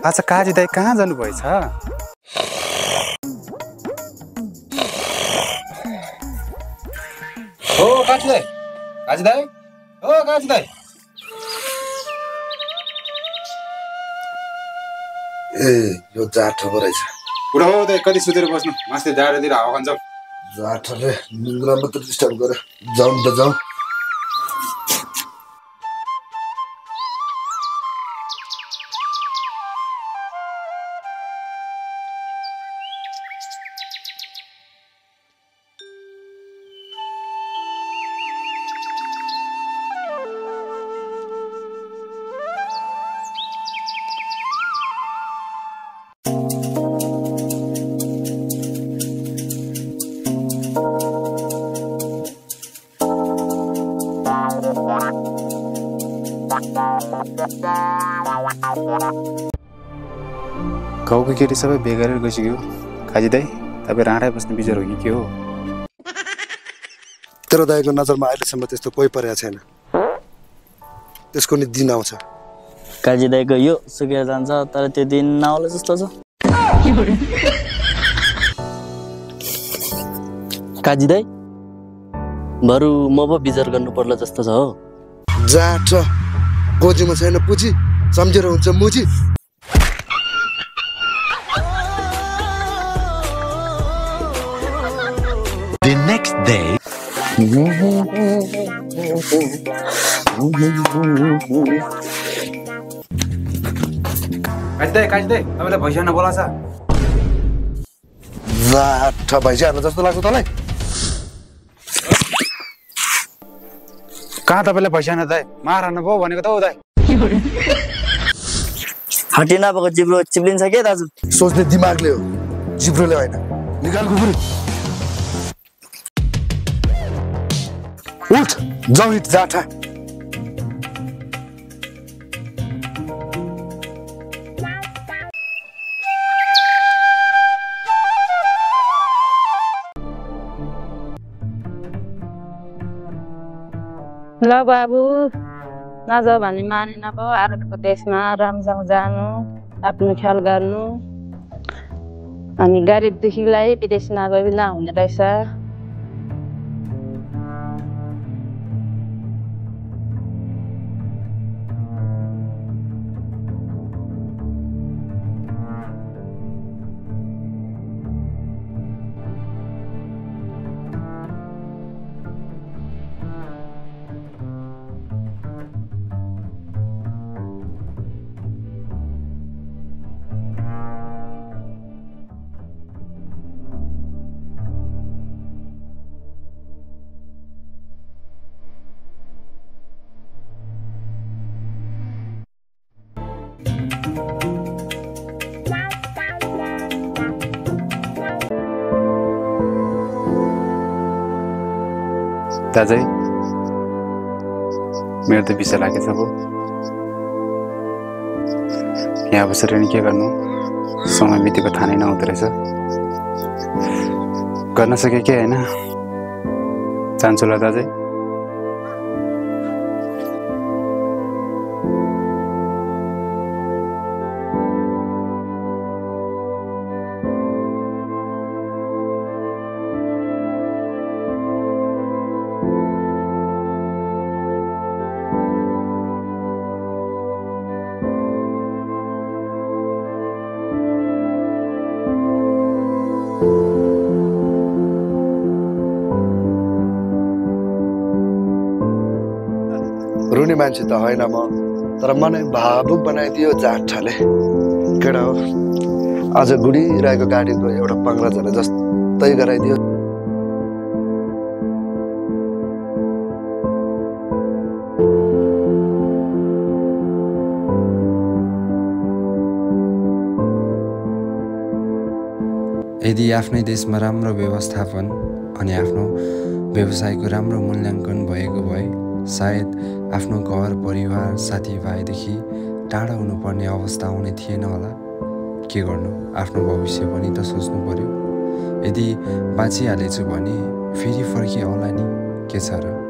अच्छा काजी दाइ कहाँ जानुभएछ? हो काजी दाइ, काजी दाइ, हो काजी दाइ। ए यो जाठो पो रहेछ। उठो हो दाइ, कति सुतेर बस्नु, मास्ते जाडोतिर हावा खान्छौ। जाठोले निन्द्रा मात्र डिस्टर्ब गरे। जाउँ त जाउँ। गाउँको केटी सबै बेगरेर गइसक्यो। काजी दाइ तपाईँ राँडा बस्ने बिचार हो कि के हो? तेरो दाइको नजरमा अहिलेसम्म त्यस्तो कोही परेको छैन। त्यसको नि दिन आउँछ। काजी दाइको यो सुकेर जान्छ तर त्यो दिन नआउला जस्तो छ। काजी दाइ बरु म पो विचार गर्नु पर्ला जस्तो छ हो। जाठ गोजीमा छैन पुजी, सम्झेर हुन्छ मुजी। The next day. काजी दाइ तपाईँलाई भैसाना बोलाछ। जाठ भैँसी जस्तो लाग्छ तँलाई? कहाँ तपाईँलाई भैसाना दाइ? मारहाल्नु भयो भनेको त हो दाइ। हटी नभएको जिब्रो चिप्लिन्छ के दाजु? सोच्ने दिमागले हो, जिब्रोले होइन। निकाल कुकुरी। उठ जाऊ हिट जाठा। ल बाबु नजाऊ भने मानेन पो। अर्को देशमा राम्रोसँग जानु, आफ्नो ख्याल गर्नु। अनि गरिब दुखीलाई विदेश नगए बिना हुने रहेछ। दाजै मेरो त बिसा लागेछ पो। यहाँ बसेर नि के गर्नु, समय बितेको थाहा नै नहुँदो रहेछ। गर्न सके के होइन, जान्छु ल दाजै। रुनी मान्छे त होइन म, तर मनै भावुक बनाइदियो जाठले। केटा हो, आज गुडिरहेको गाडीको एउटा पङ्ग्रा झरे जस्तै गराइदियो। यदि आफ्नै देशमा राम्रो व्यवस्थापन अनि आफ्नो व्यवसायको राम्रो मूल्याङ्कन भएको भए सायद आफ्नो घर परिवार साथीभाइदेखि टाढा हुनुपर्ने अवस्था आउने थिएन होला। के गर्नु, आफ्नो भविष्य पनि त सोच्नु पर्यो। यदि बाँचिहालेछु भने फेरि फर्किआउला नि, के छ र।